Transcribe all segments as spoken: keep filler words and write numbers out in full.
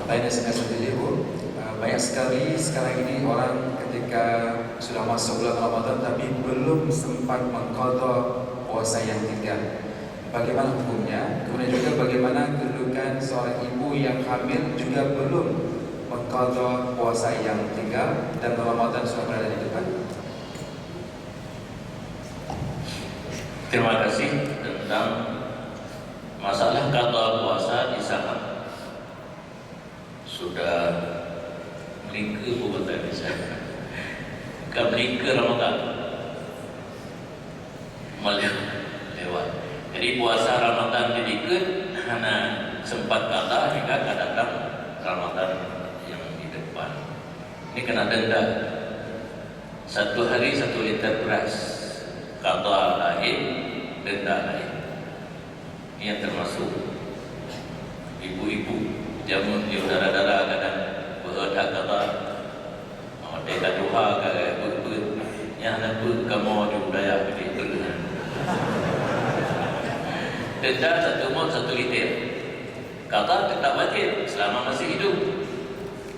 Lain S M S sendiri, Bu. Eh, banyak sekali sekarang ini orang ketika sudah masuk bulan Ramadan tapi belum sempat mengqadha puasa yang tinggal. Bagaimana hukumnya? Kemudian juga bagaimana kedudukan seorang ibu yang hamil juga belum mengqadha puasa yang tinggal dan Ramadan sudah berada di depan? Terima kasih. Tentang masalah qadha puasa di saat sudah meulingkeue, bukan tadi saya. Bukan meulingkeue Ramadan. Melewat. Jadi puasa Ramadan di dikeue hana sempat qadha hingga ka datang Ramadan yang di depan. Ini kena denda. Satu hari satu liter beras. Qadha laén, denda laén. Ini yang termasuk ibu-ibu jameun di dara-dara kadang beuet that qadha. Watèe ka tuha ka beuet-beuet. Nyan hana beuet kamoe di budaya geude beuet. Denda satu mot satu liter. Qadha tetap wajib selama masih hidup.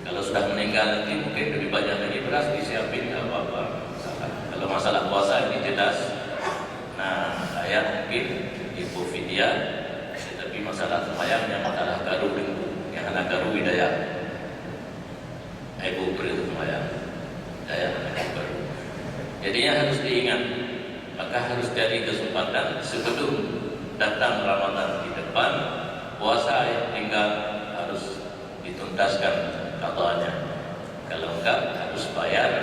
Kalau sudah meninggal nanti mungkin lebih banyak lagi beras disiapin, nggak apa-apa. Masalah. Kalau masalah puasa ini jelas. Nah, ayat mungkin ibu fidyah, tetapi masalah sembahyang yang masalah karu dengku, yang hana karu hidayah. Ibu perlu sembahyang, hidayah hana karu. Jadi yang harus diingat, maka harus cari kesempatan sebelum datang Ramadan di depan, puasa yang tinggal harus dituntaskan qadhanya. Kalau enggak, harus bayar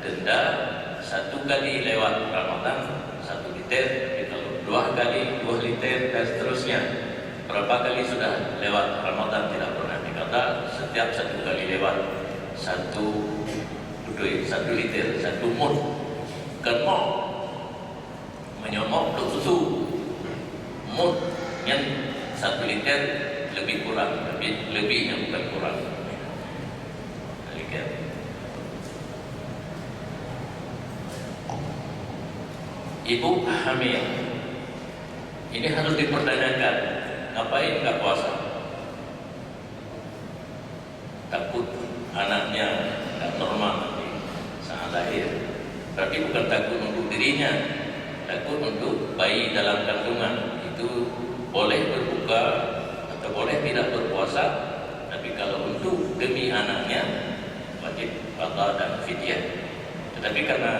denda satu kali lewat Ramadan, satu liter, tapi kalau dua kali, dua liter, dan seterusnya. Berapa kali sudah lewat Ramadan tidak pernah diqadha, setiap satu kali lewat, satu, betul, satu liter, satu mut. Bukan mot. Meunyoe mot untuk susu, mut nyan satu liter lebih kurang, lebih, lebih nyan bukan kurang. Liter. Ibu hamil. Ini harus dipertanyakan, ngapain nggak puasa? Takut anaknya nggak normal nanti saat lahir. Berarti bukan takut untuk dirinya, takut untuk bayi dalam kandungan. Itu boleh berbuka atau boleh tidak berpuasa, tapi kalau untuk demi anaknya, wajib qadha dan fidyah. Tetapi karena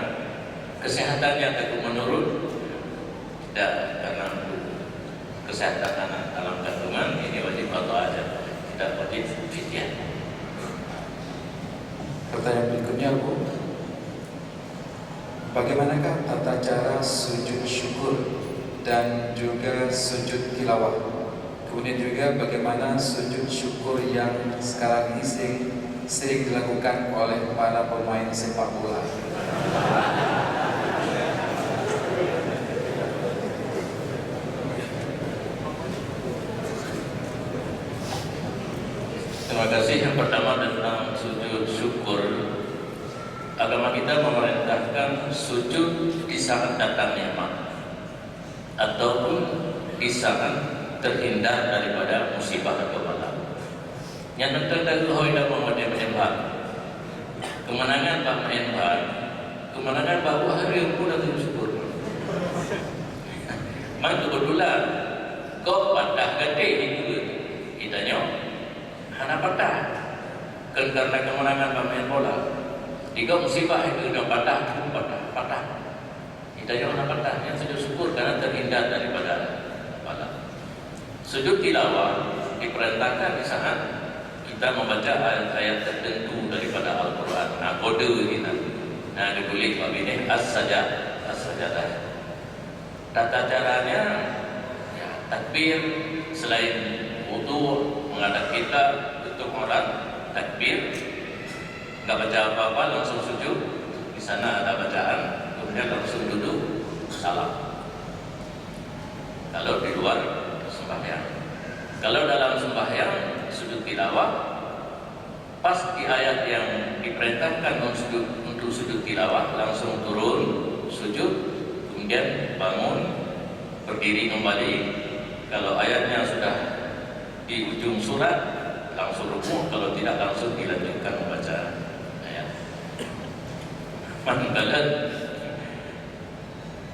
kesehatannya takut menurun, tidak, karena untuk kesehatan anak dalam kandungan ini wajib qadha aja, tidak wajib fidyah. Pertanyaan berikutnya, Bu. Bagaimanakah tata cara sujud syukur dan juga sujud tilawah? Kemudian juga bagaimana sujud syukur yang sekarang ini sering, sering dilakukan oleh para pemain sepak bola? Terima kasih. Yang pertama tentang sujud syukur. Agama kita memerintahkan sujud di saat datang nikmat ataupun di saat terhindar daripada musibah atau bala. Nyang teuntèe hôi dah meungadép-ngadép. Keumeunangan bak maén ban, keumeunangan bak buah hareuem pun dah syukur. Man keubeutulan, gob patah gaté di keue. Geutanyoe hana patah. Kon kareuna keumeunangan bak maén bola. Di gob musibah itu dah patah, patah, patah. Geutanyoe hana patah, nyan sujud syukur karena terhindar daripada bala. Sujud tilawah diperintahkan di saat kita membaca ayat-ayat tertentu daripada Al-Quran. Nah, kode kita. Nah, ditulis bak binéh as-sajad, as-sajadah. Tata caranya, ya, takbir, selain wudu, menghadap kiblat, tutup aurat, takbir, nggak baca apa-apa, langsung sujud, di sana ada bacaan, kemudian langsung duduk, salam. Kalau di luar sembahyang. Kalau dalam sembahyang, sujud tilawah, pas di ayat yang diperintahkan untuk sujud, untuk sujud tilawah, langsung turun, sujud, kemudian bangun, berdiri kembali. Kalau ayatnya sudah di ujung surat, Langsung rukuk, kalau tidak langsung dilanjutkan membaca ayat. Man balat.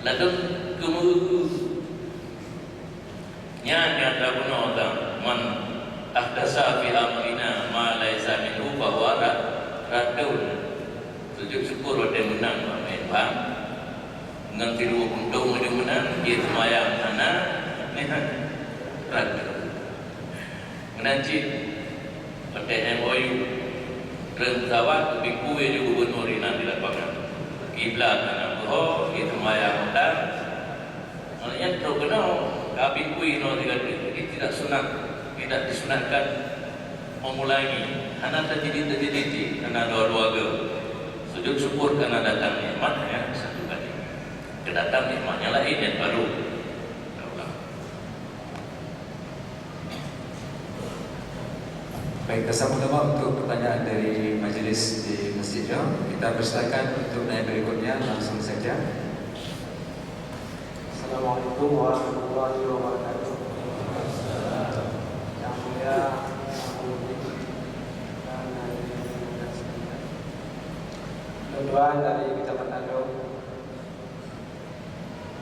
Lalu kemudian nyan nyata bunoe tang, "Man ahdasa fi amrina ma laisa minhu fahuwa rad-, raddun." Sujud syukur watèe meunang bak main bang. Ngon tilu untông ujong meunan, dia seumayang hana, raddun. Meunan cit, watèe M O U, treun pesawat, geubri kue lé gubunur inan di lapangan. Kiblat hana beuho, geuseumayang dan, maknanya trok keunoe, ka bri kue inoe sigoe teuk. Jadi tidak sunat, tidak disunatkan mengulangi. Hana tajadi-tajadi, hana dua-dua go. Sujud syukur karena datang nikmat hanya satu kali. Keudatang nikmat nyang laén nyan baru. Baik, tersambung kembali untuk pertanyaan dari majelis di masjid, ya. Kita persilakan untuk nanya berikutnya, langsung saja. Assalamualaikum warahmatullahi wabarakatuh. Yang mulia, Abu Muhyiddin dan hadirin yang mulia sekalian. Tuan-tuan dari Kecamatan Dong,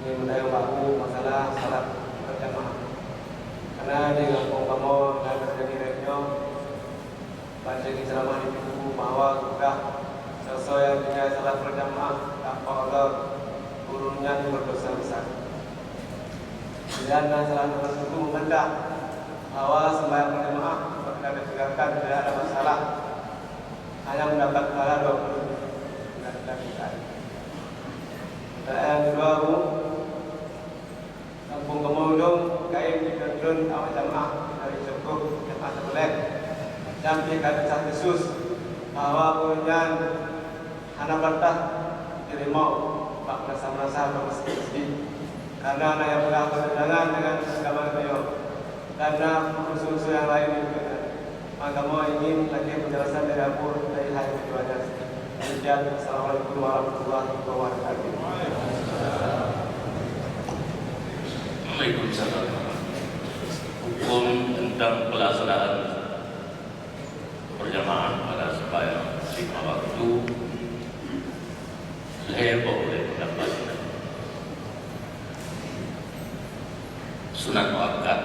Nyoe meutanyong bak Abu masalah salat berjamaah. Karena di gampông kamoe na teujadi rot nyoe, ban jeuet geuceuramah di Teungku bahwa geupeugah soe-soe nyang tinggai salat berjamaah tanpa udhur, ureueng nyan berdosa besar. Dan na salah satu Teungku membantah bahwa sembahyang berjamaah apabila ditinggalkan tidak ada masalah. Hanya mendapat pahala dua puluh bulan lagi. Pertanyaan kedua, Bu, gampông kamoe Ulông, kayém jikheun awak jamaah dari Seukoh, jamaah Teubeuleng. Dan pih ka desah khusus bahwa ureueng nyan hana bantah jiteurimong bak meunasah-meunasah bak masjid-masjid. Karena na nyang peugah bertentangan dengan agama geutanyoe, dan na unsur-unsur nyang laén di buleuen nyan. Maka kamoe ingin lakée penjelasan dari Abu dari hai keduanya. Demikian, assalamualaikum warahmatullahi wabarakatuh. Waalaikumsalam. Hukum tentang pelaksanaan berjamaah pada sembahyang lima waktu, lhée boh ulée pendapat. Sunat muakkad,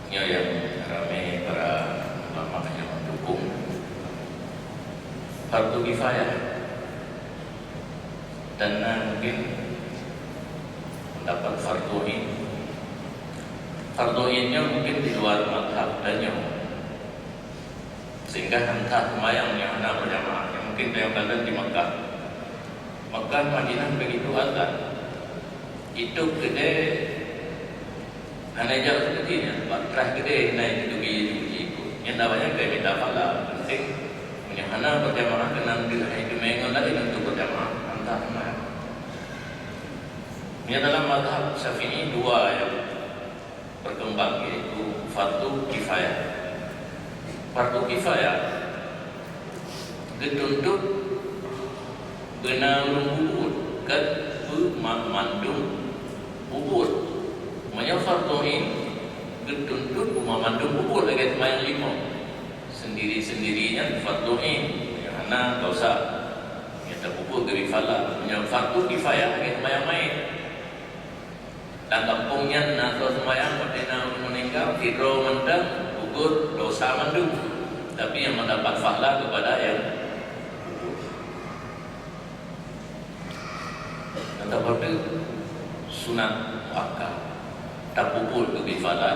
nyoe nyang ramé para ulama nyang mendukung. Fardu kifayah. Dan na mungkin pendapat fardu ain. Fardu ain nyoe mungkin di luar mazhab tanyoe. Sehingga entah seumayang nyang hana berjamaah, nyang mungkin tanyoe kalon di Mekah. Mekah, Madinah begitu azan. Itôb keudè hana jak seperti nyan, bak traih keudè na itu geubi uji ikôt. Nyan awaknyan ka mita pahala, penting meunyoe hana berjamaah keunan deuh hai teumé ngon laén untuk berjamaah, entah seumayang. Nyan dalam mazhab Syafi'i dua nyang berkembang, yaitu fardu kifayah. Fardu kifayah geutuntot beuna ureueng bubuet, kon beu ma-, mandum bubuet. Meunyoe fardu ain geutuntot beu ma-, mandum bubuet lagèe seumayang limong. Sendiri-sendiri nyan fardu ain, nyang hana dosa. Nyang tapubuet geubri pahala. Meunyoe fardu kifayah lagèe seumayang mait. Lam gampông nyan na soe seumayang, watèe na ureueng meuninggai, sidroe mantong gugur dosa mandum, tapi nyang mendapat pahala kepada nyang gugur. Nyang tapeuteuh sunat muakkad, tapubuet geubri pahala,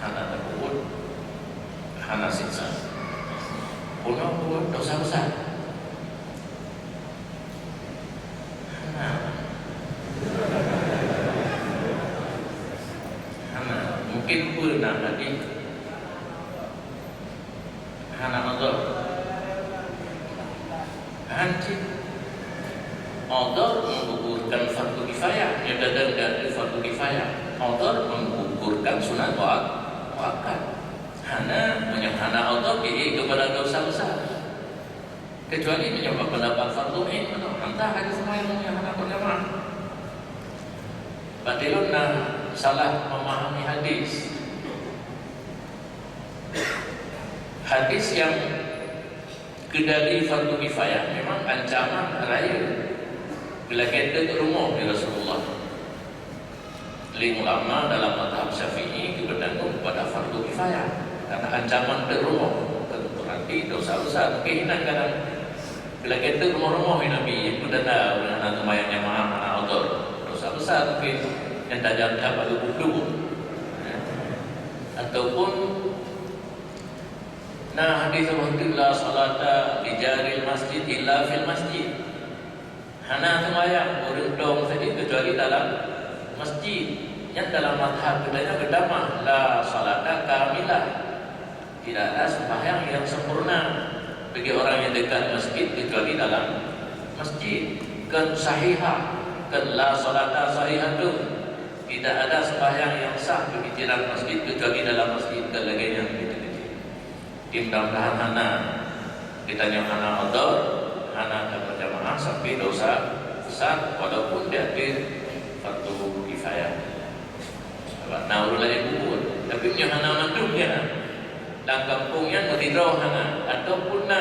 hana tapubuet hana siksa. Bunoe dosa besar. Hana. Hana. Mungkin peue na hadis hana udhur. Han cit. Udhur menggugurkan fardu kifayah. Nyoe kadang-kadang fardu kifayah. Udhur menggugurkan sunat wa-, muakkad. Hana, meunyoe hana udhur, jeuet keupada dosa besar. Kecuali meunyoe bak pendapat fardu ain, meunan, entah ada seumayang nyang hana berjamaah. Berarti lôn na salah memahami hadis. Hadis nyang keudali fardu kifayah memang ancaman rayeuk. Geulakée teuk rumoh di Rasulullah. Lé ulama dalam mazhab Syafi'i geupeutanggung pada fardu kifayah karena ancaman teuk rumoh. Kan berarti dosa besar. Mungkin hinan kadang geulakée teuk rumoh-rumoh di Nabi, peutanda ureuëng hana seumayang jamaah, hana udhur. Dosa besar mungkin nyang tajam that bak geubuet. Ya. Ataupun na hadis, "La salata li jaril masjid illa fil masjid." Hana seumayang ureuëng dong saja kecuali dalam masjid. Nyang dalam mazhab geutanyoe geutamah, "La salata kamilah." Tidak ada sembahyang yang sempurna bagi orang yang dekat masjid kecuali dalam masjid. Kan sahihah, kan la salata sahihatun. Tidak ada sembahyang yang sah bagi jiran masjid kecuali dalam masjid, kan lagée nyan. Mudah-mudahan hana, geutanyoe hana udhur, hana taberjamaah sampai dosa besar walaupun di atas fardu kifayah. Sabab na ureuëng laén bubuet, tapi nyoe hana mandum nyan. Lam gampông nyan meudidroe hana ataupun na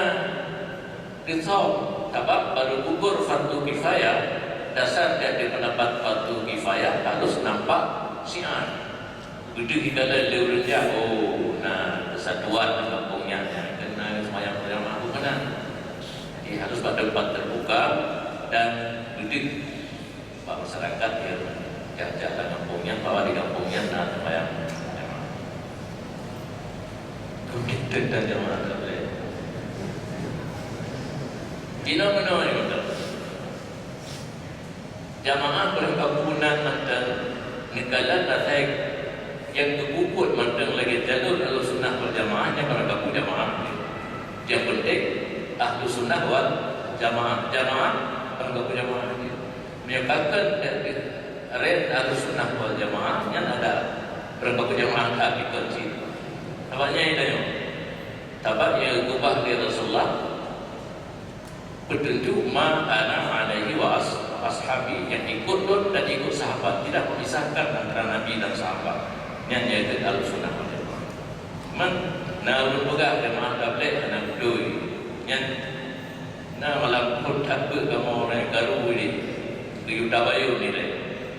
Teusöm, sabab barô gugur fardu kifayah, dasar dari pendapat fardu kifayah harus nampak syiar. Beudeuh dikalon lé ureuëng nyan, oh, na persatuan lam gampông nyan, nyan keunan seumayang beujamaah bukan. Jadi harus bak teumpat teubuka dan beudeuh bak masyarakat nyang jak-jak lam gampông nyan bahwa di gampông nyan na seumayang jamaah. Keubiet dan jamaah tabligh. Jinoe meunoe nyoe, jamaah barangkapeue nan mantong neukalon asai nyang geububuet mantong lagée jalur Ahlussunnah wal Jamaah nyang barangkapeue jamaah. Nyang penting Ahlussunnah wal Jamaah. Jamaah barangkapeue jamaah. Meunyoe ka kheun rot Ahlussunnah wal Jamaah, nyan ada barangkapeue jamaah ka dikheun cit. Sabab nyan tanyoe, sabab nyang geukeubah lé Rasulullah, petunjuk ma ana alaihi wa as-, ashabi, nyang ikut lôn dan ikut sahabat, tidak memisahkan antara Nabi dan sahabat. Nyan nyang kheun Ahlussunnah wal Jamaah. Man na ureuëng peugah jamaah tabligh hana beutôi. Nyan Na malam phon that beuet kamoe ureuëng karu ini, geuyue tabayeue nilai.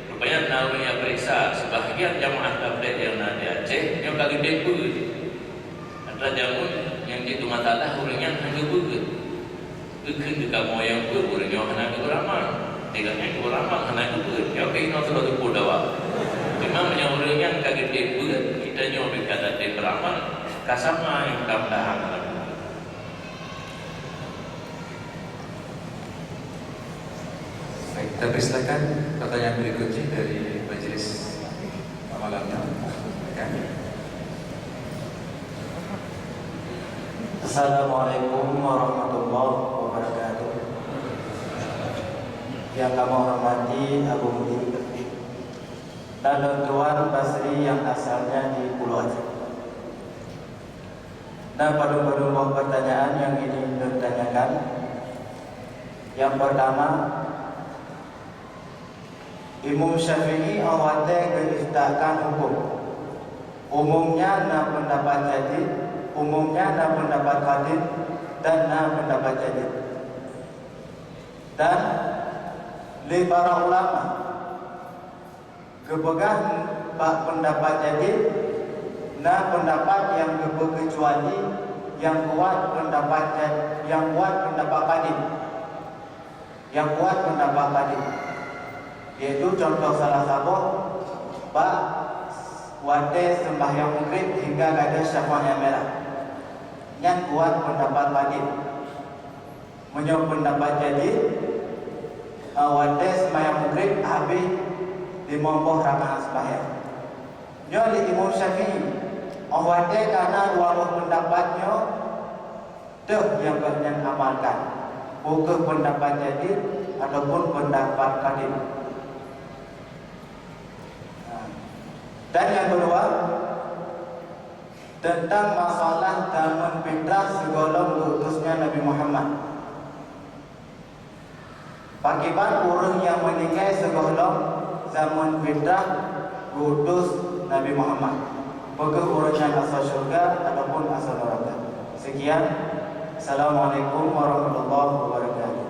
Rupanya na ureuëng nyang peuriksa, sebahagian jamaah tabligh nyang na di Aceh nyoe ka geudeh beuet. Atra jameun nyang jeuet keu masalah ureuëng nyan hana geubeuet. Geukheun keu kamoe nyang beuet ureuëng nyoe hana geubeuramal. Tinggai nyan geubeuramal hana geubeuet. Nyoe keuh inoe sidroe teupeu dawa. Teuma meunyoe ureuëng nyan ka geudeh beuet, geutanyoe pih ka tatem beuramal, ka sama nyang mudah-mudahan hana geubeuet. Baik, kita persilakan pertanyaan berikutnya dari majelis malamnya. Silakan. Assalamualaikum warahmatullahi wabarakatuh. Yang kami hormati Abu Mudir dan Tuan Basri yang asalnya di Pulau Aceh. Na padum-padum boh pertanyaan nyang ingin lôn tanyakan. Nyang pertama, Imam Syafi'i óh watée geuiftakan huköm, umumnya na peundapat jadid, umumnya na peundapat qadim, dan na peundapat jadid. Dan lé para ulama, geupeugah bak peundapat jadid, na peundapat nyang geupeukecuali nyang kuat peundapat ja-, nyang kuat peundapat qadim, nyang kuat peundapat qadim, yaitu contoh salah saboh bak watée seumbahyang Maghrib hingga gadôh syafaq nyang mirah. Nyan kuat peundapat qadim. Meunyoe peundapat jadid, eh, watée seumayang Maghrib habéh limong boh rakaat seumayang. Nyoe lé Imam Syafi'i, óh watée ka na dua boh peundapat nyoe, toh nyang gobnyan amalkan, peu kheueh peundapat jadid ataupun peundapat qadim. Dan nyang keudua, teuntang masalah jameun fitrah sigohlom geuutusnya Nabi Muhammad. Pakriban ureuëng nyang meuninggai sigohlom jameun fitrah geuutus Nabi Muhammad? Peu kheueh ureuëng nyan asoe syeuruga ataupun asoe neuraka? Sekian. Assalamualaikum warahmatullahi wabarakatuh.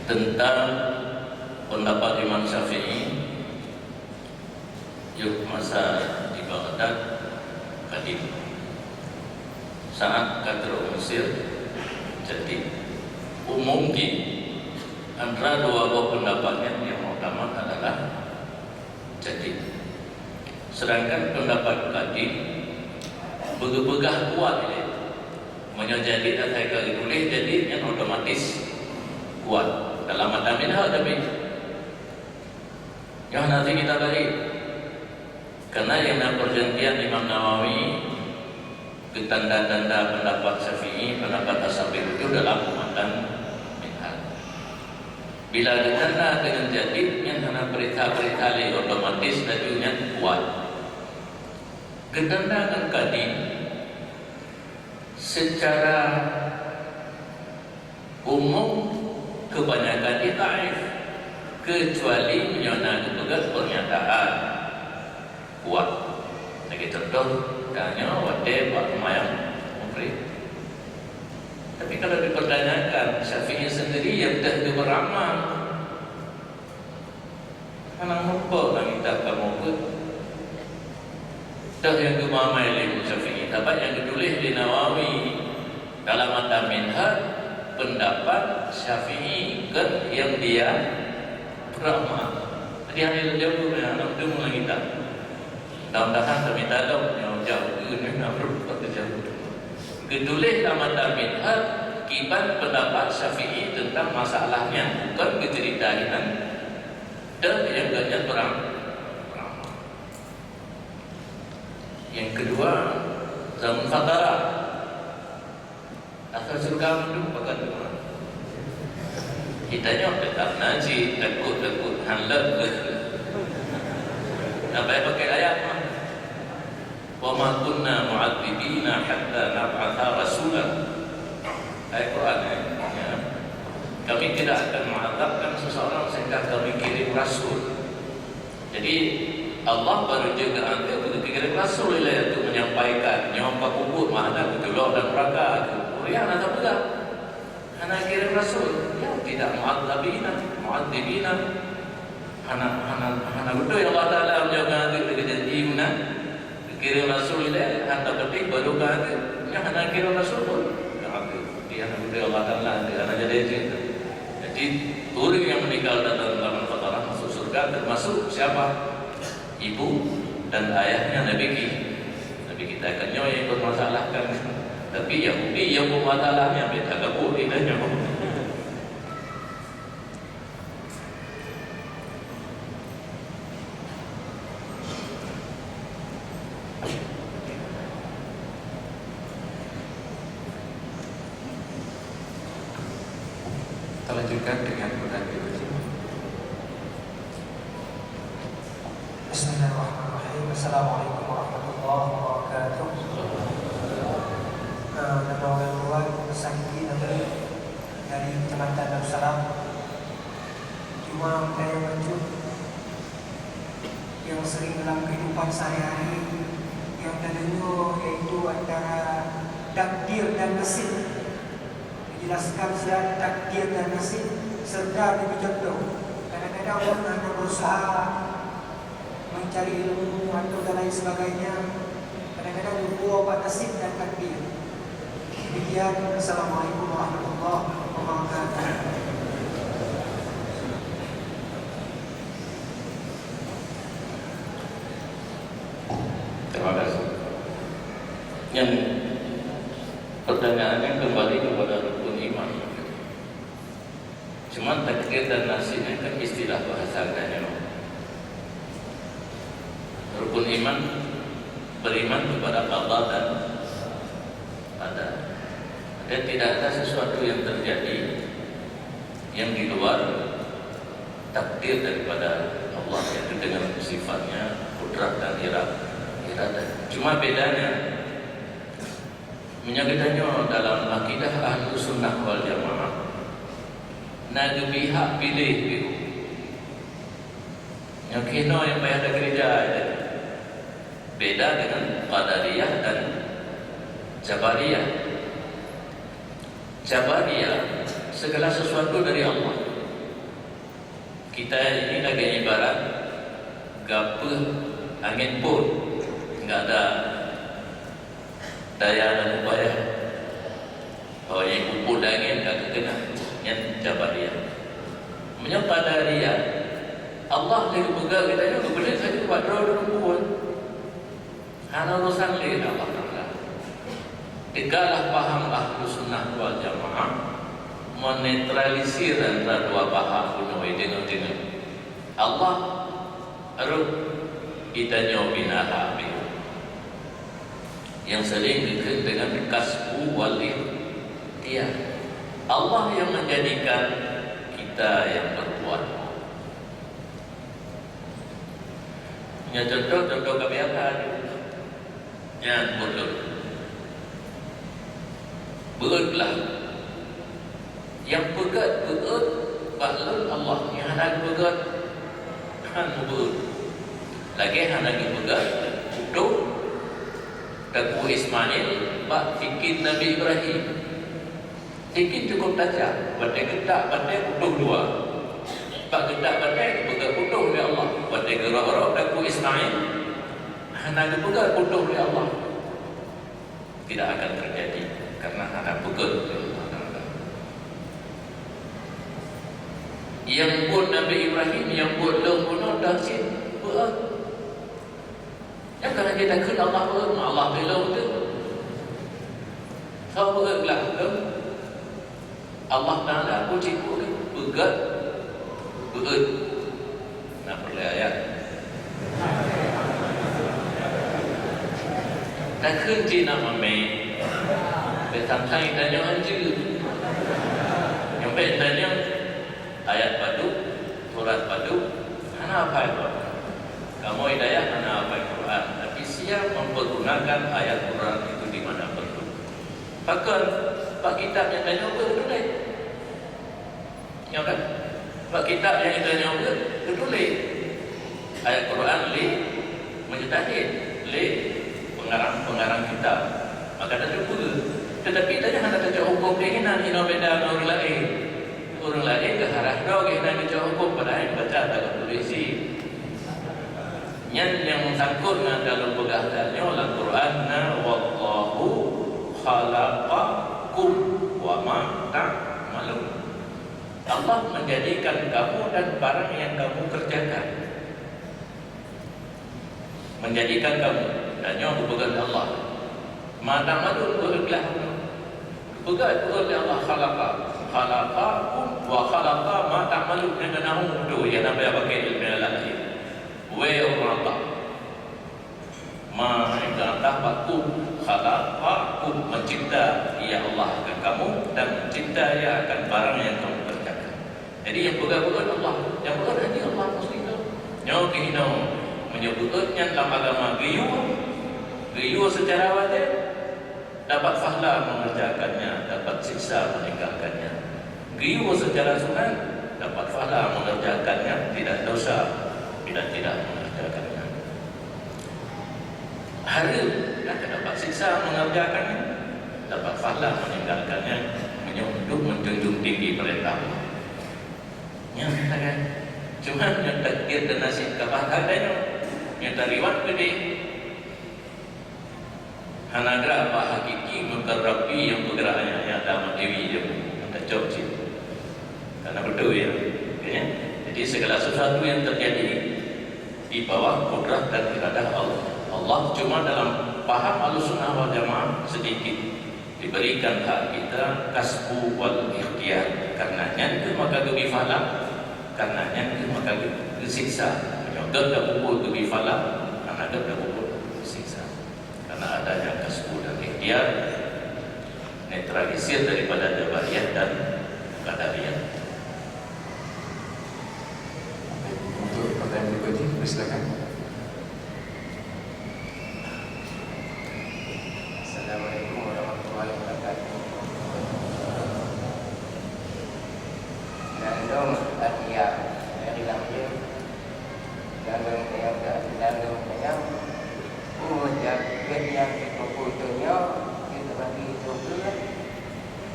Tentang pendapat Imam Syafi'i, yôh masa di Baghdad, kadhi. Saat ka trok Mesir, jadi umum jih antara dua boh pendapat nyan nyang utama adalah jadi. Sedangkan pendapat kadhi beupeugah kuat ilée. Meunyoe jadi asai ka geutuléh, jadi nyan otomatis kuat. Dalam mata minhaj tapi. Nyoe nanti kita balik. Karena nyang na perjanjian Imam Nawawi geutanda-tanda pendapat Syafi'i, pendapat Ashabil Wujuh dalam matan minhaj. Bila geutanda deungon jadid, nyan hana peurintah-peurintah lé, otomatis laju nyan kuat. Geutanda ngon kadhi, secara umum, kebanyakan jih dhaif, kecuali meunyoe na geupeugah pernyataan kuat. Lagée contoh, tanyoe watée bak seumayang Maghrib. Tapi kalau dipertanyakan, Syafi'i sendiri nyang teuh geubeuramang. Hana meurumpok lam kitab kamoe peuet. Teuh nyang geumamai lé Imam Syafi'i, sabab nyang geutuléh lé Nawawi dalam matan Minhaj, pendapat Syafi'i kon nyang dia ramah. Jadi, hana jauh, hana meuteumé lam kitab. Mudah-mudahan tamita lom nyang jauh, hana meurumpok jauh. Geutuléh lam matan Minhaj, kiban pendapat Syafi'i tentang masalah nyan, kon geuceurita inan. Dan nyang geuhnyan beurang-, beurang. Nyang keudua, zaman fatara. Asai syeuruga mandum pakat teuma. Geutanyoe teutap na cit takot-takot hán leuet. Sampai pakai ayat mah. "Wa ma kunna mu'adzibina hatta nab'atsa rasula." Ayat Quran, eh. Ya. Kami tidak akan mengazabkan seseorang sehingga kami kirim rasul. Jadi, Allah baru jeuet keu aneuëk geukirim rasul ilée untuk menyampaikan, nyoe ka peubuet makna geutulok dan nuraka. Ureuëng hana tapeugah. Hana kirim rasul, ya, tidak mu'adzabina, mu'adzibina. Hana, hana, hana beutôi Allah Taala meunyoe ka geujanji meunan. Kirim rasul ilée, hana beutôi baru ka geu-, nyang hana kirim rasul pun ka geu-, dia hana beutôi Allah Taala, dia hana jadi jin. Jadi, ureuëng nyang meninggal dalam, dalam fatara masuk syurga termasuk siapa? Ibu dan ayahnya Nabi ki-, Nabi kita. Kan nyoe nyang bermasalahkan. Tapi Yahudi nyang bermasalahnya beda kabut kita nyoe. Kita lanjutkan dengan pertanyaan berikutnya. Bismillahirrahmanirrahim. Assalamualaikum warahmatullahi wabarakatuh. Eh, nama orang tua, saya Kiki, nama dari Kecamatan Darussalam. Cuma saya baca yang sering dalam kehidupan sehari-hari yang terdengar, iaitu antara takdir dan nasib. Dijelaskan siat takdir dan nasib serta diberi contoh. Kadang-kadang orang hana berusaha mencari ilmu atau dan lain sebagainya. Kadang-kadang lupa bak nasib dan takdir. Demikian, Assalamualaikum warahmatullahi wabarakatuh. Terima kasih. Yang pertanyaannya kembali kepada rukun iman. Cuma takdir dan nasib nyan kan istilah bahasa geutanyoe. Rukun iman, beriman kepada qada dan qadar. Dan tidak ada sesuatu yang terjadi yang di luar takdir daripada Allah, yaitu dengan sifatnya, kudrat dan ira-, iradah. Cuma bedanya, meunyoe geutanyoe dalam akidah Ahlussunnah wal Jamaah, Na geupihak piléh piôh. Nyoe keunoe nyang payah takeureuja, beda dengan Qadariyah dan Jabariyah. Jabariyah, segala sesuatu dari Allah. Kita ini lagèe ibarat gapeuh angén phon, enggak ada daya dan upaya. Oh, nyang pupuk dan angén ka geukeunah, nyan Jabariyah. Meunyoe Qadariyah, Allah lé geupeugah geutanyoe geupeuleueh saja bak droe geupeue. Hana urusan lé Allah Taala. Teugalah paham Ahlus Sunnah wal Jamaah menetralisir antara dua paham bunoe deungon-deungon. Allah rôh, geutanyoe binaha pih. Nyang sering geukheun dengan kasbu wal ikhtiyar. Allah yang menjadikan, kita yang berbuat. Nyoe contoh-contoh kebiasaan. Nyan beutôi. Beuet lah. Nyang peugét beuet bak lôn Allah, nyang hana geupeugét han meubeuet. Lagèe hana geupeugét putôh Teungku Ismail bak sikin Nabi Ibrahim. Sikin cukup tajam, watèe geutak batèe putôh dua. Bak geutak batèe geupeugét putôh lé Allah, watèe geurok-rok Teungku Ismail hana geupeugét putôh lé Allah. Tidak akan terjadi, karena hana peugét lé Allah Taala. Nyang buet Nabi Ibrahim, nyang buet lôn bunoe dan cit beuet. Nyang ka lagèe takheun Allah beuet, Allah beuet lôn teuh. Soe beuet lah lôn? Allah Taala pun cit beuet, peugét beuet. Na peureulèe ayat. Takheun cit na mamè. Bèk tantang tanyoe han jeuet. Nyoe bèk tanyoe ayat padub, surat padub, hana hafai Quran. Kamoe di dayah hana hafai Quran, tapi siap mempergunakan ayat Quran itu di mana perlu. Pakon? Bak kitab nyang tanyoe beuet tuléh. Nyoe kan? Bak kitab nyang tanyoe beuet teutuléh ayat Quran lé mujtahid, lé pengarang-pengarang kitab. Maka tateupeue. Tetapi tanyoe hana tacok hukôm lé inan, inoe beda ngon ureueng laén. Ureueng laén geuharah droe geuh inan geucok hukôm, padahai geubaca lam tuléh cit. Nyan nyang meusangkot ngon ka lôn peugah tanyoe lam Quran na, "Wallahu khalaqakum wa ma ta'malun." Allah menjadikan kamu dan barang yang kamu kerjakan. Menjadikan kamu, dan nyoe geupeugah Allah. Ma ta'malun, beuet lah. Geupeugah, geupeugah lé Allah, khalaqa. Khalaqakum wa khalaqa ma ta'malun. Nyang na hu tu, nyang na payah pakai ilmu lain. Wahai Allah, ma, Engkau Allah, bakum, khalaqakum, mencipta Ia Allah akan kamu dan mencipta Ia akan barang yang kamu kerjakan. Jadi, nyang peugah beuet Allah, nyang beuet hanya Allah, maksud itu. Nyoe keuh inoe, meunyoe beuet nyan lam agama geuyue, geuyue secara wajéb, dapat pahala mengerjakannya, dapat siksa meninggalkannya. Geuyue secara sunat, dapat pahala mengerjakannya, tidak dosa bila tidak mengerjakannya. Hareuem, dan dapat siksa mengerjakannya, dapat pahala meninggalkannya, meunyoe untuk menjunjung tinggi perintah Allah. Nyan, kan? Cuma nyoe takdir dan nasib ka bak geutanyoe. Nyoe tariwat geude. Hana geura bak hakiki muqarrab nyang peugah ayat-ayat Adam Dewi nyoe. Tacok cit. Karena betul ya. Oke, ya. Jadi segala sesuatu yang terjadi di bawah kudrat dan iradah Allah. Allah cuma dalam paham Ahlussunnah wal Jamaah sedikit diberikan hak kita kasbu wal ikhtiyar. Karena nyan keuh maka geubri pahala, karena nyan keuh maka geusiksa. Meunyoe göt tapeubuet geubri pahala, hana göt tapeubuet geusiksa. Karena adanya kasbu dan ikhtiar netralisir daripada Jabariyah dan Qadariyah. Baik, untuk pertanyaan berikutnya, dipersilakan. Assalamualaikum warahmatullahi wabarakatuh. Nah, Lôn Asia dari Lamjeng, dan lôn sayang, dan lôn sayang, peue jakeuet nyang jipeubuet donya, jeuet bagi teukeue,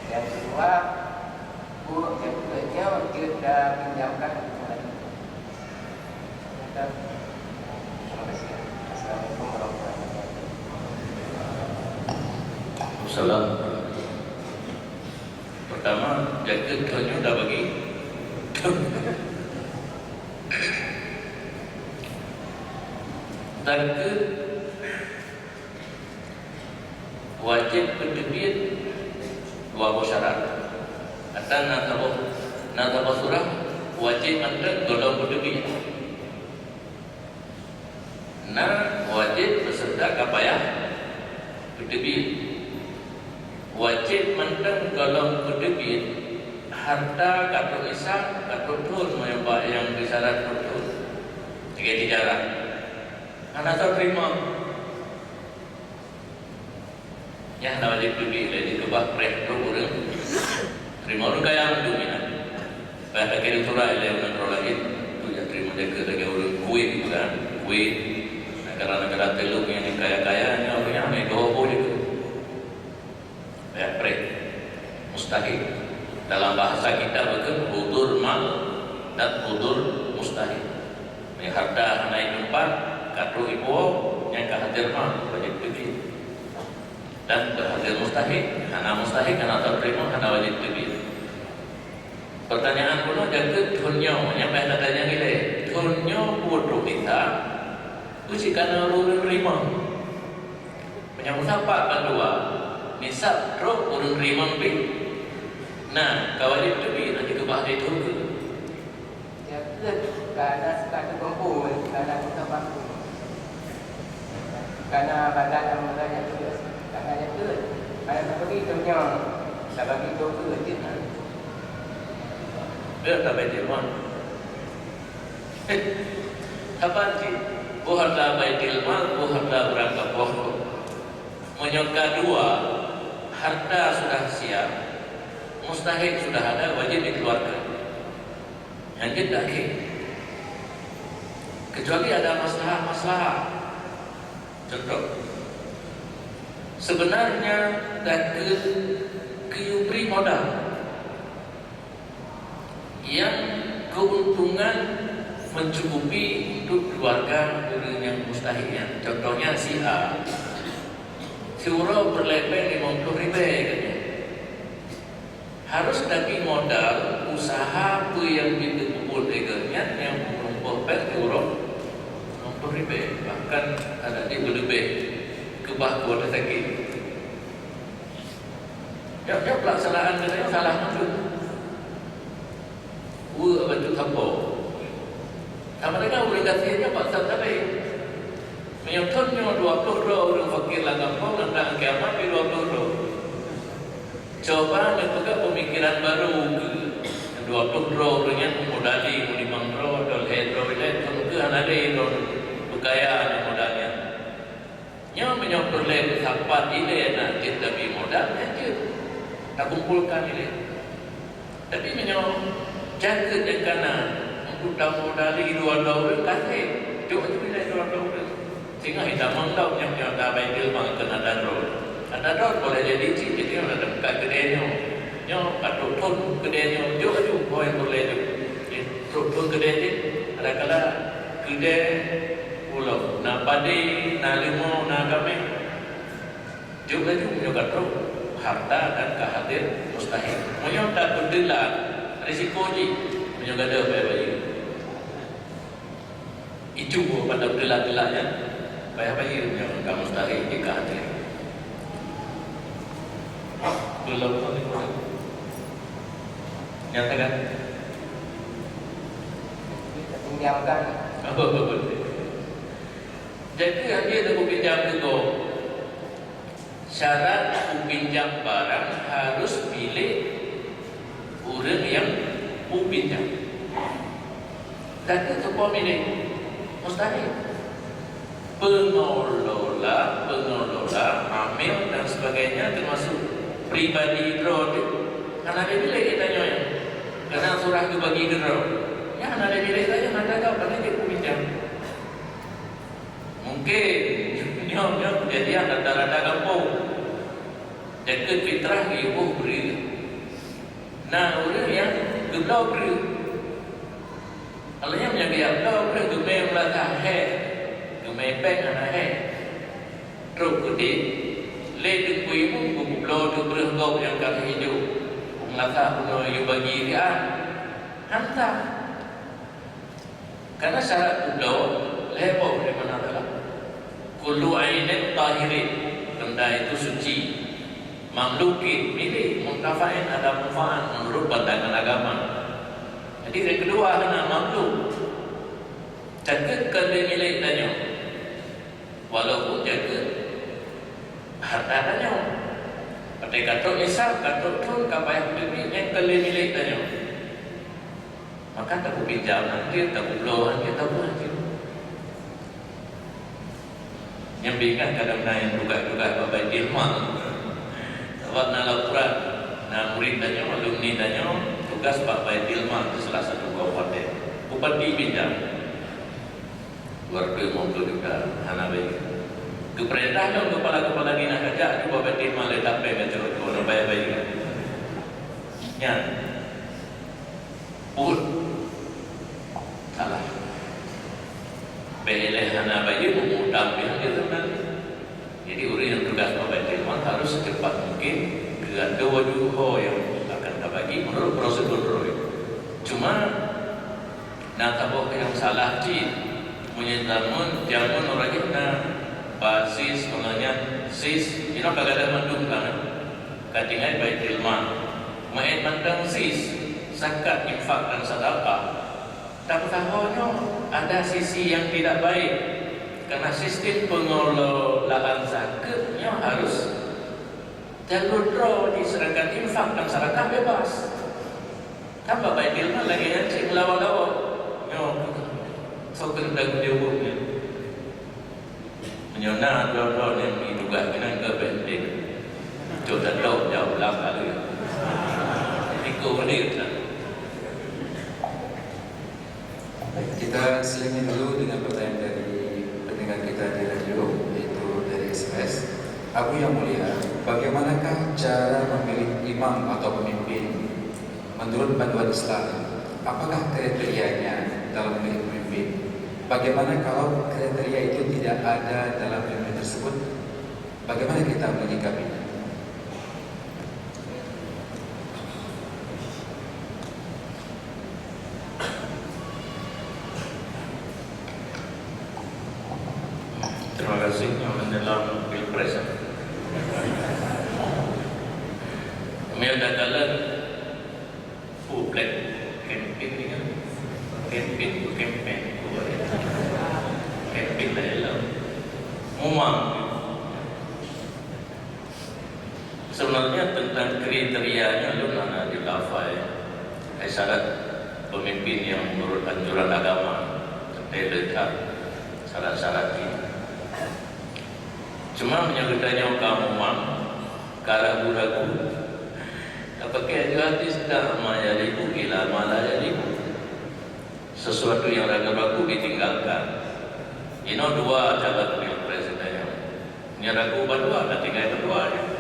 dan keudua, peue jakeuet nyoe jeuet tapinjamkan keupada. Terima kasih. Assalamualaikum warahmatullahi wabarakatuh. Salam. Pertama, jakeuet donya dah bagi. Jakeuet wajéb peuteubiet dua boh syarat. Ata na saboh, na saboh surah wajéb mantong gohlom peuteubiet. Na wajéb beuseureuta ka payah peuteubiet. Wajéb mantong gohlom peuteubiet harta ka trok hisab, ka trok thon, meunyoe bak nyang beusyarat trok thon. Lagèe tijarah. Hana soe teurimong. Nyan hana wajéb teubiet lé, dikeubah preh trok ureueng. Teurimong ureueng kaya mandum nyan. Bah takirim surat ilèe nanggroe laén, tu jak teurimong jakeuet lagèe ureueng Kuwait, bukan? Kuwait, negara-negara Teluk nyang kaya-kaya, nyan ureueng nyan hana jigoh boh jakeuet. Payah preh. Mustahik. Dalam bahasa kita beukeue hudur mal dan hudur mustahik. Meunyoe harta hana itumpah, ka trok ipo, nyang ka hadir mah wajéb teubiet. Dan ka hadir mustahik, hana mustahik, hana teurimong, hana wajéb teubiet. Pertanyaan bunoe jakeuet thon nyoe, nyang payah tatanyong ilèe. Thon nyoe peue trok nisab, peue cit kana ureueng teurimong. Meunyoe meusapat bandua, nisab trok ureueng teurimong pih. Nah, ka wajéb teubiet, na jikeubah lé thon keu. Jakeuet kana seukatu kumpôi, kana tukang bangku. Kana badan nyang muda jakeuet, kana jakeuet. Kana tabagi donya, tabagi doke jeuet na. Dia tak baca, Wan. Saban cit, boh harta Baitul Mal, boh harta barang gapoh. Meunyoe ka dua, harta sudah siap, mustahik sudah ada, wajéb dikeluarkan. Nyan jeuet akhé. Kecuali ada masalah-masalah. Contoh, sebenarnya takheun geuyue bri modal nyang keuntungan mencukupi untuk keluarga ureueng nyang mustahik nyan. Contohnya si A, siuroe peureulèe péng limong ploh ribèe katanya. Harus tabri modal usaha peue nyang jeuet geupeubuet lé gobnyan nyang peurumpok péng siuroe limong ploh ribèe, bahkan ada jih beuleubeh keubah kuat sakét. Nyoe, nyoe pelaksanaan geutanyoe salah mantong. Weuek bacut sampoe. Sama dengan ureueng gasien nyoe paksa sabe. Meunyoe thon nyoe dua ploh droe ureueng fakir lam gampông, nyan kiamat pih dua ploh droe. Cuba neupeugah peumikiran barô keu dua ploh droe ureueng nyan meumodali, meulimong droe, atau lhèe droe ilèe, thon keuh hana lé droe beukaya ngon modal nyan. Nyoe meunyoe peureulèe meusapat ilèe na jeuet tabri modal, nyan jeuet takumpolkan ilèe. Tapi meunyoe jakeuet nyang kana untuk tamodali dua droe ureueng, ka sép, jok aju ilèe dua droe ureueng. Singoh itamong lom nyang nyoe ata Baitul Mal keu ata droe. Ata droe boleh jadi cit, jadi nyoe ata buka keudè nyoe. Nyoe ka trok thon keudè nyoe, jok aju, oh, nyang peureulèe jok. Trok thon keudè jih, kadang-kadang keudè pulo, na padé, na leumo, na kaméng. Jok laju meunyoe ka trok harta dan ka hadir mustahik. Meunyoe tapeuteulat risiko jih, meunyoe gadôh bèe bayeue. Itu padahai teulat-teulat nyan, payah bayeue nyang ka mustahik jika hati. Belum. Nyata kan? Pinjamkan. Jadi, hadiah aku pinjam ke kau. Syarat peupinjam barang harus milék ureueng nyang peupinjam. Tapi teupeue milék? Mustahil. Pengelola, pengelola, amil dan sebagainya termasuk pribadi droe teuh. Hana lé milék geutanyoe nyan. Karena surah Bagi keudroe. Nyan hana lé milék lagèe nyan, hana geuh, hana jeuet peubincang. Mungken nyoe, nyoe keujadian rata-rata gampông. Jakeuet fitrah geuyue boh breueh. Na ureueng nyang geubloe breueh. Kalau nyan nyang geuyue bloe breueh geumè meurasa hék, geumè péng hana hék. Trok keudéh, lé Teungku Imum geubloe teuk breueh gob nyang ka lheueh jok, meurasa bunoe yue bagi siat. Hana. Karena syarat geubloe lhèe boh di mana dalam. Kullu ainin tahirin, benda itu suci, mamlukin, milék, muntafa'in, ada manfaat menurut pandangan agama. Jadi, yang kedua, hana mamluk. Jakeuet kon lé milék tanyoe. Walaupun jakeuet harta tanyoe. Watèe ka trok nisab, ka trok thon, ka payah teubiet, nyan kon lé milék tanyoe. Maka tapeupinjam han jeuet, tapeubloe han jeuet, tapeue han jeuet. Nyang bingah kadang na nyang tugas-tugas bak Baitul Mal. Sabab na laporan, na murit tanyoe, alumni tanyoe, tugas bak Baitul Mal di salah satu kabupaten. Bupati pinjam. Dua ratus lima puluh juta, hana bayeue. Geupeurintah lom kepala-kepala dinas kajak, cuba Baitul Mal lé tapé meucurut, hana bayeue-bayeue. Nyan. Pun salah. Bèk ilèe hana bayeue, meumutang pih hana seunang. Jadi, ureueng nyang tugas bak Baitul Mal harus secepat mungkin geuatur laju ho nyang akan tabagi menurut prosedur droe. Cuma, na saboh nyang salah cit. Meunyoe jameun, jameun ureueng jih na basis, meunyoe nyan sis, jinoe ka gadôh mandum kan. Ka tinggai Baitul Mal. Meu'èt mantong sis, zakat, infak dan sedekah. Tapi tahu nyoe ada sisi yang tidak baik. Karena sistem pengelolaan zakat nyoe harus jalur droe, sedangkan infak dan sedekah bebas. Kan bak Baitul Mal lagèe nyan cit meulawa-lawa. Nyoe, soe keuneuk tanggung jaweueb nyoe? Meunyoe na droe-droe nyang jitugas keunan keu penting, cok tatôb jaweueb lam kali. Ikôt ulit lah. Kita selingi dulu dengan pertanyaan dari pendengar kita di radio, yaitu dari S M S. Abu yang Mulia, bagaimanakah cara memilih imam atau pemimpin menurut panduan Islam? Apakah kriterianya dalam memilih pemimpin? Bagaimana kalau kriteria itu tidak ada dalam pemimpin tersebut? Bagaimana kita menyikapinya? Terima kasih yang menyelam pilpres. Kami ada kala publik campaign ni kan. Campaign tu campaign tu. Campaign lah dalam. Memang Sebenarnya tentang kriterianya lôn hana dilafai. Hai syarat pemimpin yang menurut anjuran agama, teuntèe le that syarat-syarat jih. Cuma meunyoe geutanyoe ka mumang, ka ragu-ragu, ka pakai hadis, "Da'ma yaribuka ila ma la yaribuk." Sesuatu yang ragu-ragu ditinggalkan. Inoe dua calon wakil presiden nyoe. Nyang ragu bandua, ka tinggai bandua.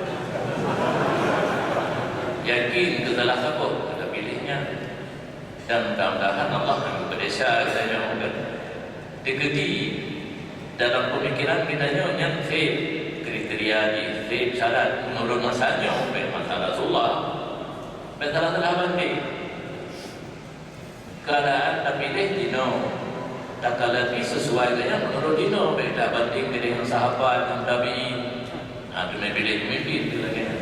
Yakin keu salah saboh, ka piléh nyan. Dan mudah-mudahan Allah akan geupeudesya geutanyoe. Teukeudi dalam pemikiran geutanyoe nyan seb kriteria jih, seb syarat menurut masa nyoe, bèk masa Rasulullah. Bèk salah-salah banding. Keuadaan tapiléh jinoe, takalati sesuai gaya meunurot jinoe, bèk tabandéng deungon sahabat ngon tabi'in. Ha, teumé piléh pemimpin tu lagèe nyan.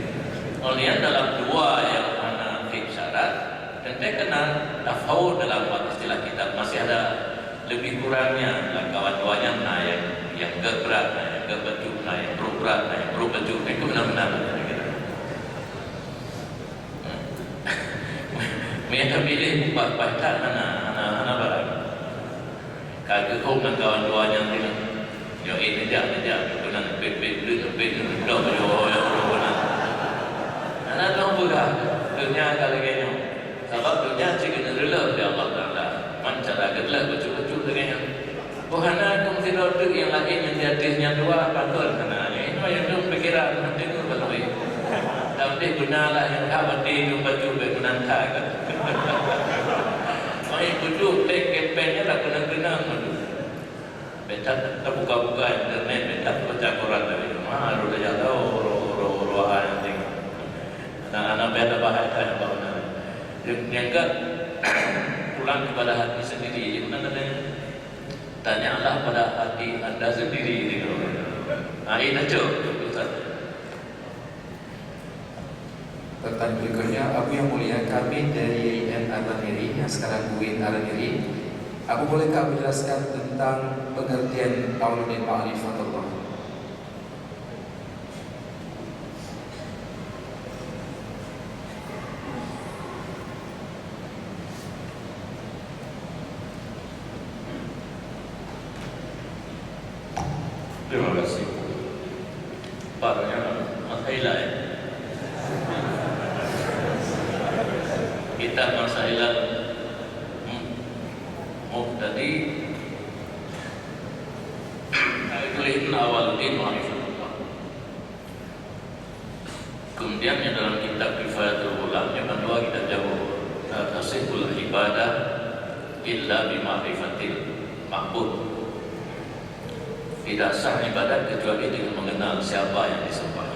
Ngon nyan dalam dua nyang hana seb syarat, teuntèe keunan tafawut dalam bak istilah kitab, masih ada lebih kurangnya lam kawan dua nyan, na nyang, nyang gèt brat, na nyang gèt bacut, na nyang brôk brat, na nyang brôk bacut, na nyang meunan-meunan. Meunyo tapiléh bak paih that hana, hana, hana barang. Ka geuhom lam kawan dua nyan teuh. Nyoe, eh, neujak, neujak, keunan pet-pet, pet-pet, pet-pet, pet-pet. Hana lôn peugah, donya ka lagèe nyoe. Sabab donya cit keuneuk Geuleuh lé Allah Taala, man cara geuleuh bacut-bacut lagèe nyan. Boh hana dong sidroe teuk nyang laén nyang di ateueh nyan dua, pakon hana. Nyan inoe nyang dong pikiran hati ngon baloi. Tapi beuna lah nyang ka bacut dong bacut bèk meunan that kan. Mai bacut lé kepeng nyan lah keunong-keunong bacut. Bèk that tabuka-buka internet, bèk that baca koran dari rumah, harôh tajak tahu oro-oro ayat nyan. Aneuk-aneuk bèk tabahas that bak meunan. Nyang, nyang ka pulang kepada hati sendiri, di mana katanya? Tanyalah pada hati anda sendiri, gitu. Nah, ini cocok, Ustaz. Pertanyaan berikutnya, Abu yang Mulia, kami dari Y I N Araniri yang sekarang UIN Araniri. Abu, bolehkah Abu jelaskan tentang pengertian Awaludin Ma'rifatullah? Terima kasih. Parnya masa ilai. Kitab masa ilai. Hmm. Oh, tadi saya tulis Awaludin Ma'rifatullah. Kemudian yang dalam kitab Kifayatul Ghulam, yang kedua kita jawab, "La tasihul ibadah illa bi ma'rifatil ma'bud." Tidak sah ibadat kecuali dengan mengenal siapa yang disembah.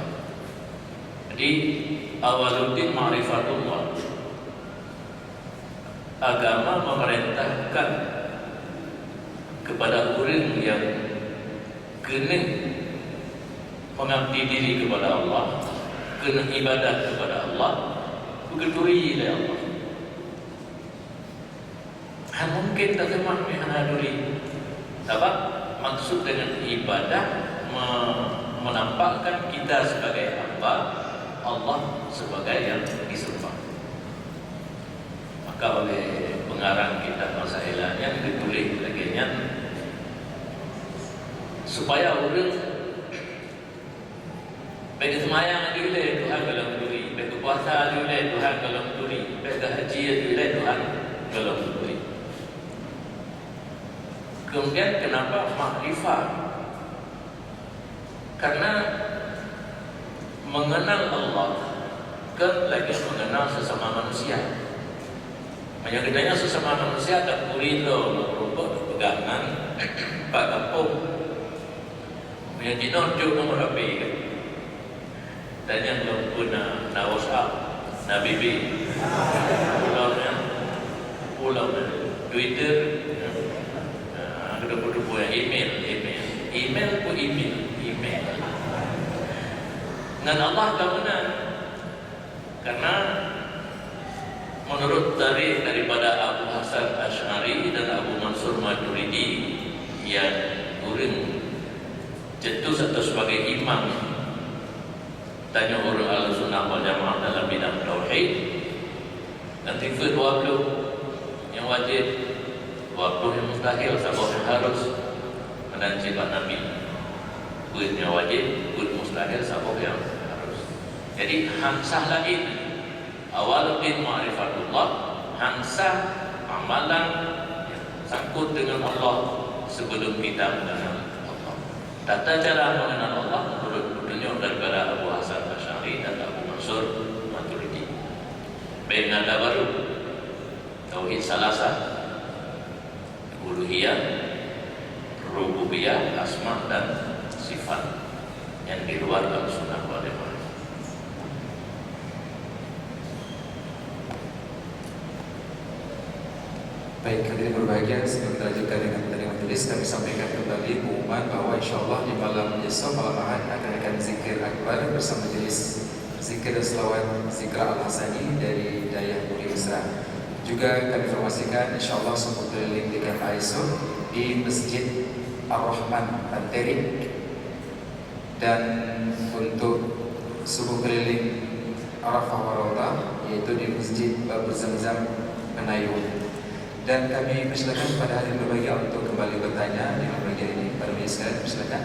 Jadi, Awaludin Ma'rifatullah. Agama memerintahkan kepada ureuëng nyang keuneuk mengabdi diri kepada Allah, keuneuk ibadat kepada Allah, beugeuturi lé Allah. Hana mungkin taseumah meuhana turi. Sabab maksud dengan ibadah me-, menampakkan kita sebagai hamba Allah, sebagai yang disembah. Maka oleh pengarang kitab Masailah nyan geutuléh lagée nyan, supaya ureuëng bék geuseumayang laju ilée Tuhan gohlom turi, bék geupuasa laju ilée Tuhan gohlom turi, bék geuhaji laju ilée Tuhan gohlom turi. Kemudian kenapa makrifat? Karena mengenal Allah kan lagée mengenal sesama manusia. Meunyoe geutanyoe sesama manusia, ka turi droe, meureumpok pegangan bak gampông. Meunyoe jinoe jok nomor H P kan. Dan nyang lom pun na, na WhatsApp, na B B. Pulau nyan, pulau nyan. Twitter, ah, kedua-dua ya, email, email. Email pun email, email. Ngan Allah ka meunan. Karena menurut tarikh daripada Abu Hasan Asy'ari dan Abu Mansur Maturidi, yang ureuëng cetus atau sebagai imam tanyoe ureuëng Ahlussunnah wal Jamaah dalam bidang tauhid, dan tipe dua puluh yang wajib, dua puluh yang mustahil, saboh yang harus, meunan cit bak Nabi. Peuet nyang wajéb, peuet mustahil, saboh nyang harus. Jadi, han sah laén. Awaludin ma'rifatullah, han sah amalan nyang sangkut dengan Allah sebelum kita mengenal Allah. Tata cara mengenal Allah menurut petunjuk daripada Abu Hasan Asy'ari dan Abu Mansur Maturidi. Bék na baru, tauhid salasah. Uluhiyah, rububiyah, asma dan sifat yang di luar Ahlussunnah wal Jamaah. Baik, hadirin berbahagia, sebelum kita lanjutkan dengan pertandingan majelis, kami sampaikan kembali pengumuman bahwa insya Allah di malam esok, malam Ahad, akan ada zikir akbar bersama majelis zikir dan selawat Zikra Al-Hasani dari Dayah Bukit Mesra. Juga kami informasikan, insya Allah subuh keliling di K M A esok di Masjid Ar-Rahman, Panterik. Dan untuk subuh keliling Arafah wa Raudhah, yaitu di Masjid Babul Zamzam, Penayu. Dan kami persilakan kepada hadirin berbahagia untuk kembali bertanya di bahagian ini. Para majelis sekalian, persilakan.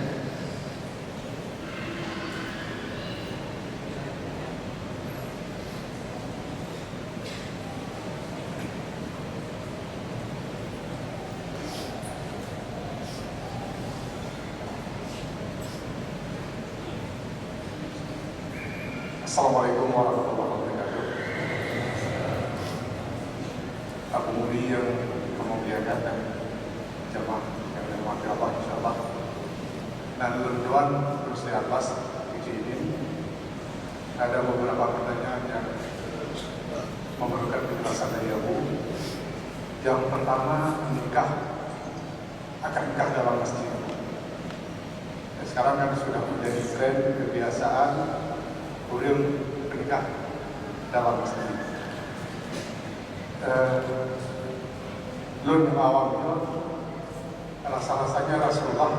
Assalamualaikum warahmatullahi wabarakatuh. Abu Muri yang kami muliakan dan jamaah yang dirahmati Allah, insyaallah. Nah, lôn tuan Rusli Abbas, izin, ada beberapa pertanyaan yang memerlukan penjelasan dari Abu. Yang pertama, nikah, akad nikah dalam masjid. Sekarang kan sudah menjadi tren kebiasaan ureuëng menikah dalam masjid. Eh, lôn awam lôn, rasa-rasanya Rasulullah,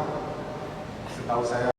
setahu saya,